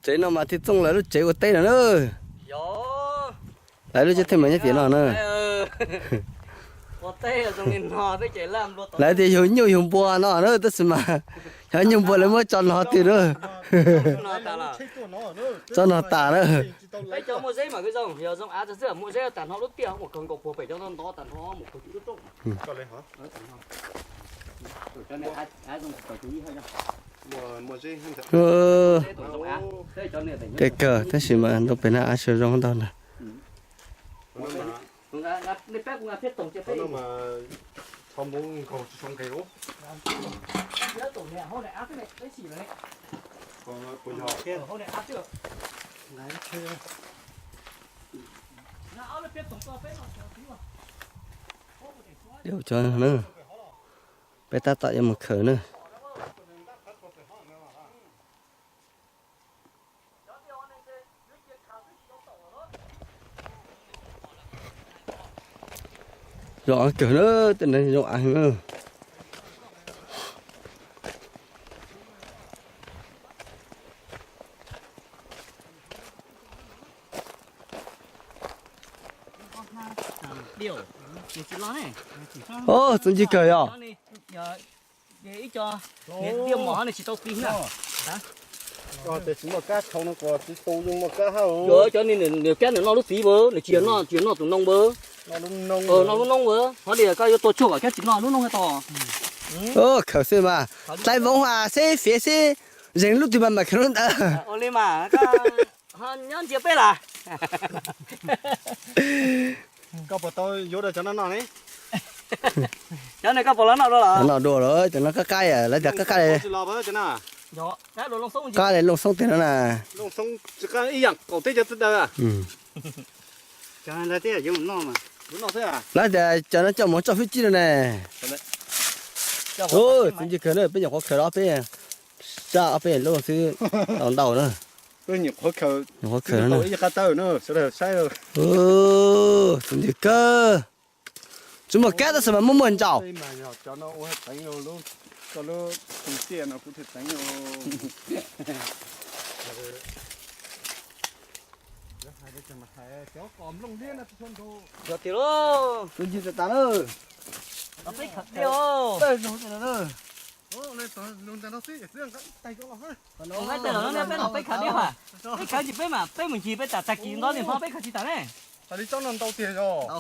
Tsev no mas thiaj txooj lawv lub tsev ua teb no na. Lawv lub tsev thiaj mas nyob tias no na. Lawv tias yug nyuj yug npua no na, tab sis mas cov nyuj npua lawv muab tso no twg na. Tso no tas na. Kev kawg tab sis mas ntoo pem no av sawv zoo ntau ntag. Peb tab tom yuav mus khaws na. Zoo av kawg na, tej no zoo av heev na. Txoov ncig kawg yog. Cov niag kab nws noj lub txiv npawg, nws tsis yog noj, tsis yog noj tus noog npawg. Noj lub noog npawg, ho li koj yuav tua tsuag kom kab tsis noj lub noog tos. Khaws xwb mas, dlai voov as xib fiav xib, zeeg lub twg mas mam khaws lub ntawd. Ua li mas, nyob ntsia peb las. Koj puas tau yuav rau cov no noj ne? Cov no koj puas los noj dua los? Noj dua lawm, cov no qab qab, lawv tias qab qab li. Qab li looj xoob tiag no na. Looj xoob tsis qab ib yam nkaus teb cov twb daws. Lawv tias cov no coj mus tso fib cib no ne. Txoov ncig kawg na, peb nyuam qhuav khaws los peb sab ob peb lub xwb, tau ntau na. Peb nyuam qhuav khaws, nyuam qhuav khaws ib qab tawb na, sawv daws saib. Txoov ncig kawg. Tsis muaj kab tab sis mas muaj muaj ntsaum. Yog tiag lauj. Txoov ncig tas tas na. Peb los peb khaws diaj, peb khaws tsis peb mas peb mus ncig peb tas tag kis nto li hmo peb khaws tsis tas ne. Li tsob no ntau tiag yog.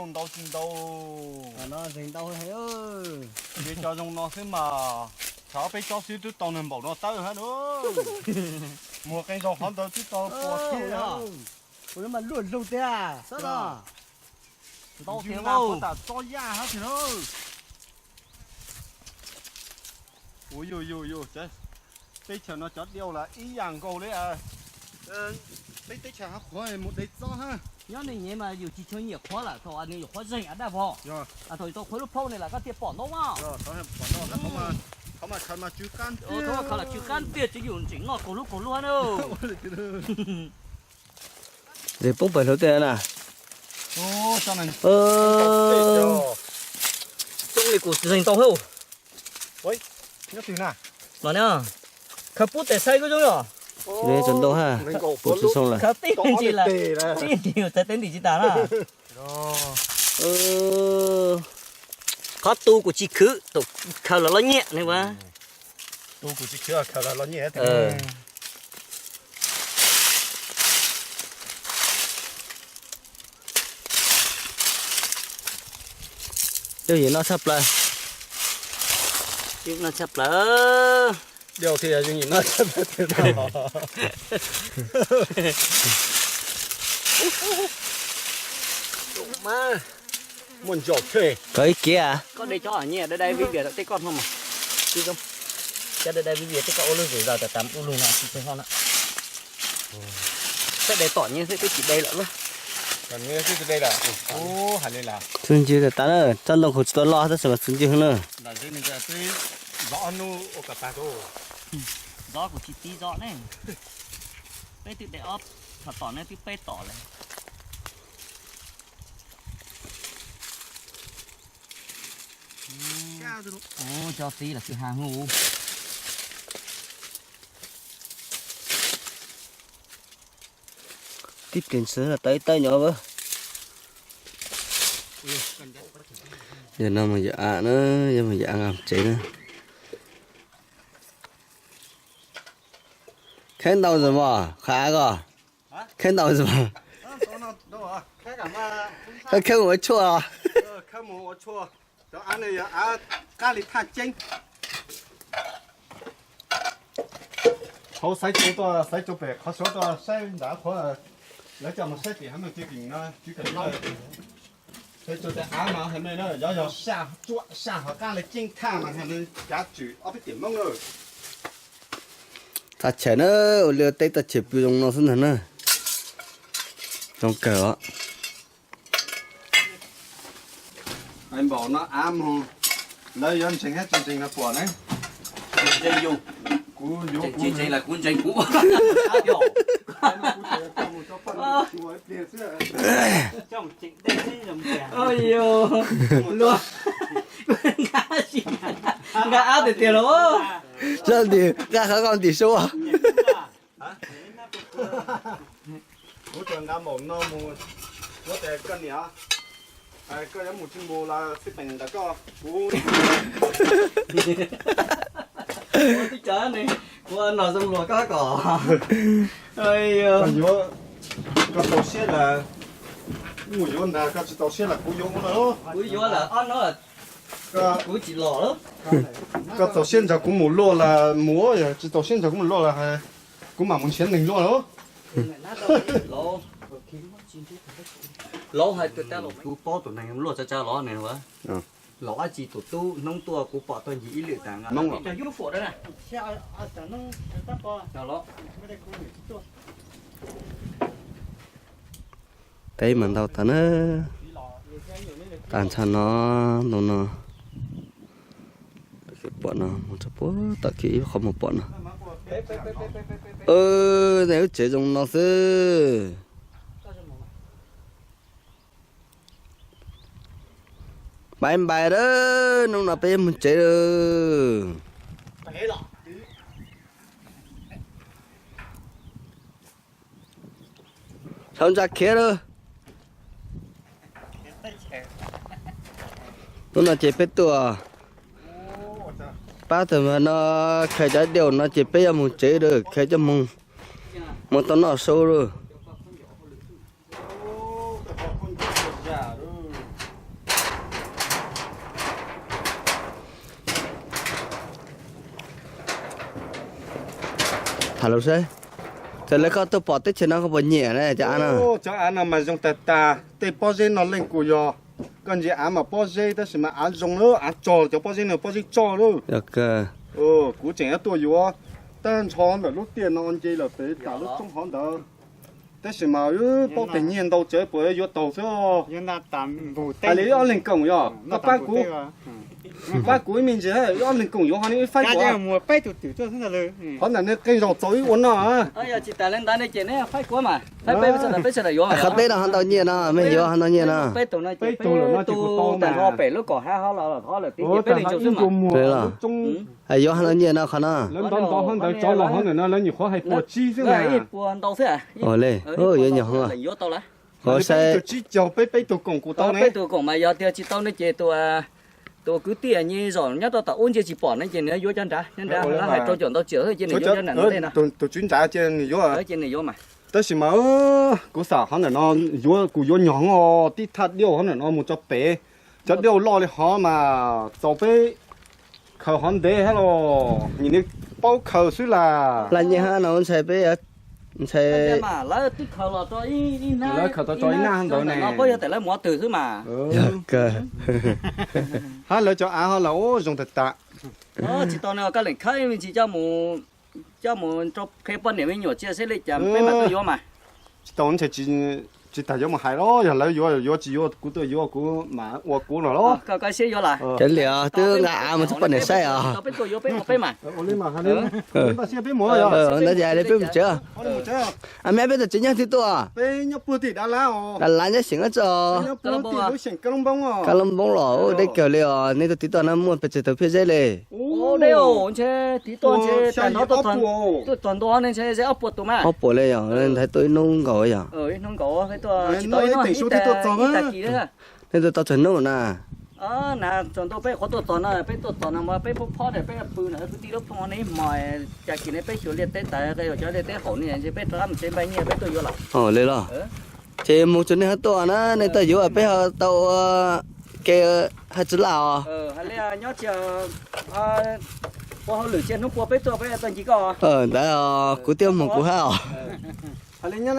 Ntau tsis ntau. Li cov zoo no xwb mas, tshav peb tsob xwb twb tau nws npaum no tawb hab na. Muag qee zaug qhov ntawd twb tau pua thiab. Ua mas luaj lug tiag. Ntau tiag, puas tas tsob yaj hab tiag na. Ua yug yug yug, teb chaws no cov diau las ib yam nkaus li. Peb teb chaws hav qhuav mus de tsob hab. Nyob neeg nyev mas yus tsis tshua nyiam qhuav lawm, thaum nws yuav qhuav zeeg av daj vog. Thaum yus tau qhuav lub plhaub ne las koj thiaj pom ntau mas. Qhov mas khaws mas tsw qab tiag, tsw qab tiag, tsw yus tseem noj kaug lub kaug lub hab na. Ze poob pawg lug tej na. Coob li kuv tsis zeeg tau hab. Los ne, khaws pub tes xaib kuj zoo yom. Tsis ntau hab, kuv tsis zoo lawm. Khaws tib ntim lawm, tib ntim yus txhais teb ntim tsis tas na. Qhov tu kuv tsis khwv, khaws los loj nyiaj ne ua. Tu kuv tsis khwv, khaws los loj nyiaj. Yooj yim noj tshaj plaws. Yooj yim noj tshaj plaws. Diau thiaj yooj yim noj tshaj plaws. Muaj ntsaum thiab. Koj ib kiag. Koj de tsob nyiaj dai dai vij vias tej koj no mas. Cov dai dai vij vias tej koj ua lub zem zos tas tas ua lug no tsis tshua hlo na. Peb de tom nyiaj xwb peb tsis de lawm lauj. Txwv ncig tas tas na, tsob ntoo kuv tsis tau loj tab sis mas txwv ncig heev na. Zov kuv tsis tib zov ne. Peb twb de ob txhom tom ne twb peb tom lawm. Cov txiv los tsis ha hu. Tib pliag ntshis tawv ib tawb nyob. Yog no mus yuav av na, yog mus yuav av nqa tsev na. Khawb ntau zos mos, qhov av ko. Khawb ntau zos mos. Khawb mus ua tshuaj. Cov av no yog av qab li thaj ceeb. Hauv xaiv cov tuaj, xaiv cov pem qhov suav tuaj saib ntawm qhuav, lawv coj mus saib tim hav meej tim no, tsis kam. Xaiv cov av mas hais meej na, yog yog saj tsuam saj hauv qab li ceeb thaj mas hais meej cav tswm ob peb tiam Hmoob na. Txaj chaw na, ua liaj teb txaj chaw pw zoo no xwb ntag na. Zoo kawg os. Npaum no av moog, lawv yuav ntseeg thiab tsis ntseeg no pom ne. Kuv yuav kuv ntseeg, kuv ntseeg kuv. Luag, nqa av tiag tiag los. Zaj ntim nqa qhov qau ntim suab. Kuv tsuas nqa npaum no mus, kuv tias koj niam, koj yuav mus tsis mus los xij peem ntawm koj, kuv twb cov ne, kuv ua no zoo luag koj kom. Koj yuav, koj txaus siab lawm, mus yuav ntag, koj tsis txaus siab lawm kuv yuav ua lawm. Kuv yuav lawm ob hnub lawm, kuv tsis los lawm. Koj txaus siab nrog kuv mus luaj lawm mus, yog tsis txaus siab nrog kuv mus luaj lawm, kuv mam mus nrhiav neeg luaj lawm. Kuv paub tus neeg luaj tsawg tsawg los ne, los dab tsi tus tub hnub tuaj kuv pom tuaj ncig ib lwm tas. Teb mas ntau tas na, tas ntsha no, ntau no. Pom no mus txog puag tom kiv ib qho mus pom no. Tej lub tsev zoo no xwb. Npais npais lawm, hnub no peb yuav mus tsev lawm. Hauv ntsa khiav lawm. Hnub no ces peb tuaj pab tag no, khaws cov diaub no ces peb yuav mus tsev lawm, khaws coj mus, mus tau noj su lawm. Tham lus saib, txawm lawv koj tuaj pom teb chaws no koj puas nyiam ne cov av no? Cov av no mas zoo tag tag, tej pob zeb no leej kuj yog, koj ntsia av mas pob zeb tab sis mas av zoo lawm, av tsog, cov pob zeb no pob zeb tsoj lawm. Kuv tseem yuav tuaj yuav, tab ntsho ntawm lub tiaj no nce lawm pem tas lub roob hov ntawd. Tab sis mas paub tias nyiaj ntau tsawv puas yuav tau xwb. Hais li ob leeg koom yog, koj pab kuv, pab kuv ib me ntsis, ob leeg koom yuav ho nws faib kuv. Qhov ntawm nws qee zaus txaus ib ua noj. Qhov teb no ho ntau nyiaj no, mej yuav ho ntau nyiaj no. Peb tug no ces peb tug tas nrho pem lub kom hav hov los hov lawm tib ib muag. Yuav ho ntau nyiaj no qhov no. Lawv ntov ntov hov ntawd, tsov los hov ntawm no lawv nyuam qhuav hais puas tsib xwb na. Ua li, yuav nyuag ho. Qhov saib tsib caug peb peb tug koom kuv tau ne. Peb tug koom mas yog tias tsis tau ne ces tus kwv tij nyob rau tom ub ntsia tsis pom ne ces nws yuav cov nrad, nyob nrad hais rau caum ntau tsiam ces nws yuav cov nrad. Tus tswv nrad ces nws yuav. Ces nws yuav mas. Tab sis mas kuv xam qhov ntawm no yuav, kuv yuav nyog tib thaj diaub hov ntawm no mus tso pem. Cov diaub loj li hov mas txaus peb khaws hov ntev thiab los, nyias paub khaws xwb las. Laj nyiaj hab no ntshai peb, ntshai. Lawv twb khaws los tso ib nab, lawv khaws tau tso ib nab ntawd ne, paub yog tias lawv mus twg xwb mas. Kawg. Hab lawv cov av ho los ua zoo tag tas. Tsis tau ne, koj leem khawb me ntsis coj mus, coj mus rau qhia poj niam me nyuam cia seb li cas peb mam tuaj yuav mas. Tsis tau ntshai tsis Tsis tas yuav mus hais los yog lawv yuav, yuav tsis yuav kuv tuaj yuav kuv mam ua kuv no los. Cov liam twb nqa av mus txog poj niam saib os. Ntawd ces peb mus tsev. A, me peb tus tsev nyob twg tuaj? Dab Lav nyob xeem dab tsi os? Kab Laub Npoob los deb kawg li os. Nej tuaj tiv toj no muaj pes tsawg tus phiaj zeb li? Ob puas li yog ntawd tuaj ib hnub nkaus yog. Nej tuaj tau tsawg hnub na? Peb tuaj txog no, peb tuaj txog no peb phob phob peb pw no kwv tij lub phooj ib hmos, cas kis ne peb xyuas liaj teb tas, cov liaj teb haum ne, peb rov qab mus tsev npaj nyiaj peb tuaj yuav lawm. Li los. Ces mus txog nej ho tuaj na, nej tuaj yuav peb ho tau ua ke hais tsis laj os. Ua hauj lwm tsiaj hnub pua peb tuaj peb tuaj ncig koj. Ntawd kuv thiaj mus kuv hab os. Hais li nyob